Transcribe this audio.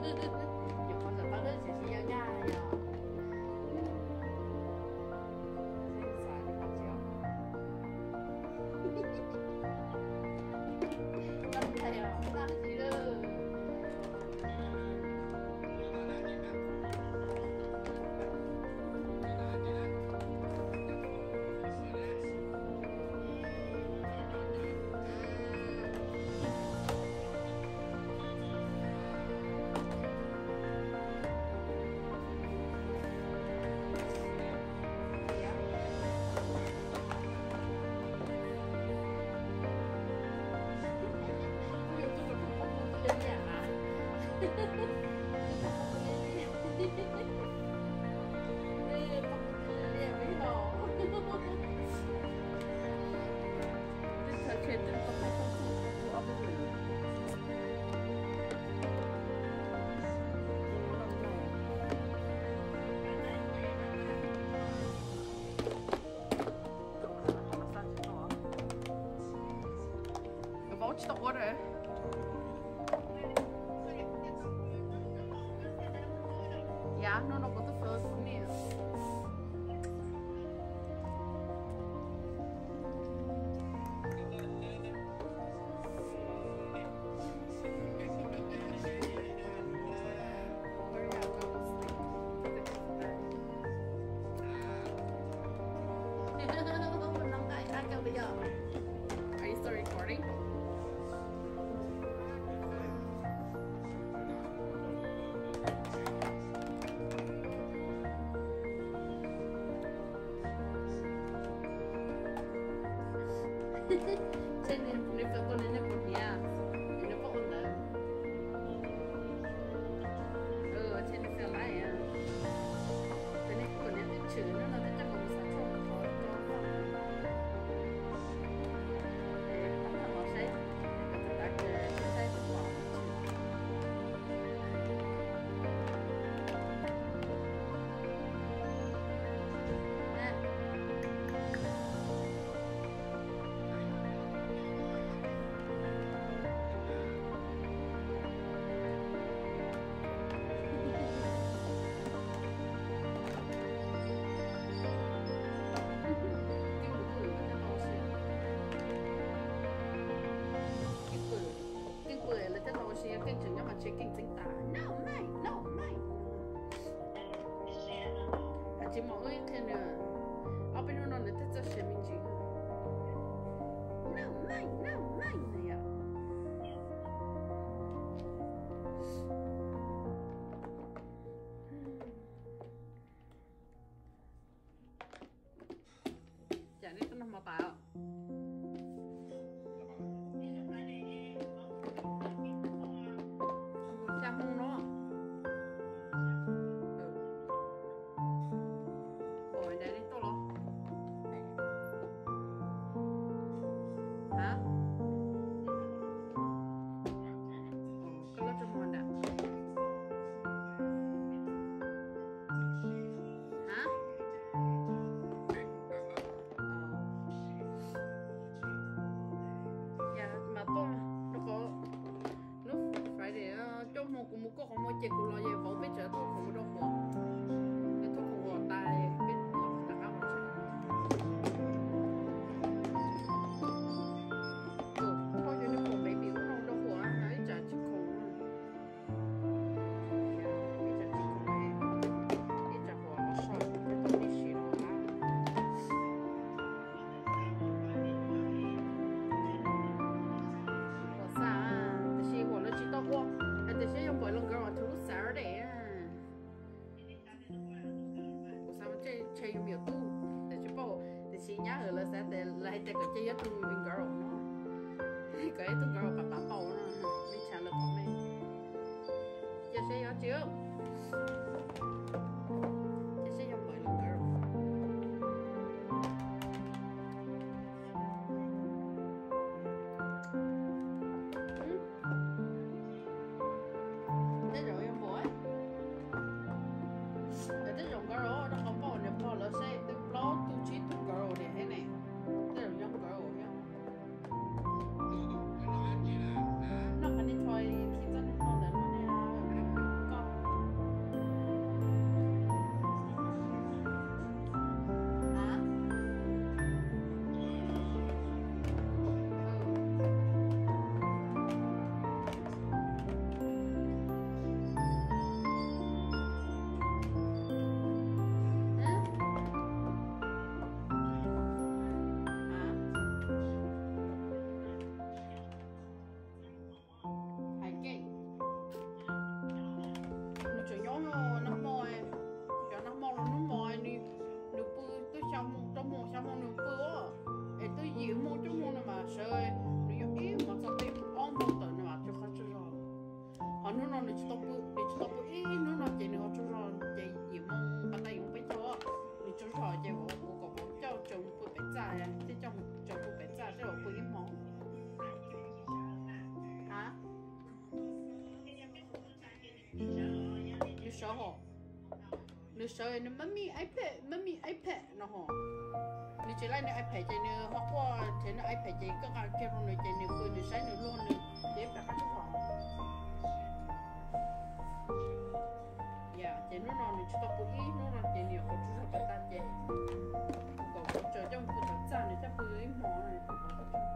Nyuam qhuav xav tau lub tsev si yau nyaj yom. Vauv tsis tau ua rau. Yav hnub no kuv twb fws tus niam. Are you still recording? Nws fws tus niam, nws pom niam, nws pom ua ntawd. Nws fws lawm. Tus niam, tus niam twb tshwm no, twb coj mus xav tshuaj mus thov rau. Saib, saib saib. Keej pw, keej pw lawv thiaj tau ua si, keej tseem nyob mas tsev keej txeeb tas. No, mate, no, mate. Tsis muaj ib qhia nws, ob peb hnub no nws thiaj txawj siv me ntsis. No, mate, no, mate yom. Cas nej tuaj noj hmo tas? Xya moo no. Ua cas nej tuaj los? Ha? Koj lub tso mus ntawm. Ha? Yog mas tuaj rau qhov hnub Friday coj hmo kuv mus kuaj qhov muag ces kuv los ces vauv peb tseem tuaj khoom mus rau qhov, nws tuaj khoom ua tas peb los rov qab mus tsev. Tus poj yuav nws khoom baby ub no rau qhov ib tsam tsis khoom. Ib tsam tsis khoom, ib tsam huam los so, tau tib si los na. Huam xav, tiam sis huam lawv tsis tau ua, hais tias seb yuav npaum li nkawd los rau lub Saturday. Kuv xav mas tej ntshe yus me nyuam tub, tiam sis paub, tiam sis nyab lawv xav tias lawv hais tias kom cia ib tug girl no, kom ib tug girl pav pav npaum no, me tshav lawv qhov me. Cia seb yuav tsis, cia seb yuav npaum li girl. Tej zaum yuav npaum, tej zaum girl rau qhov npaum niam pog lawv seb twb plaub tug tsib tug girl tiag thiab ne. Tej zaum nyob girl thiab. Sawv hos, nws sawv nws mami iPad, mami iPad no hos. Nws tsis laij nws iPad ces nws ho quaj thiab, nws iPad ces koj nqa kiag rau nws ces nws pw nws saib nws luag nws ces pem qab tub hos. Ces hnub no nws tsis tau pw ib hnub no ces nws nyuam qhuav tsaug zog tas ces kom kuv tsaws coj mus pw tom txaj, nws thiaj pw ib hmos no.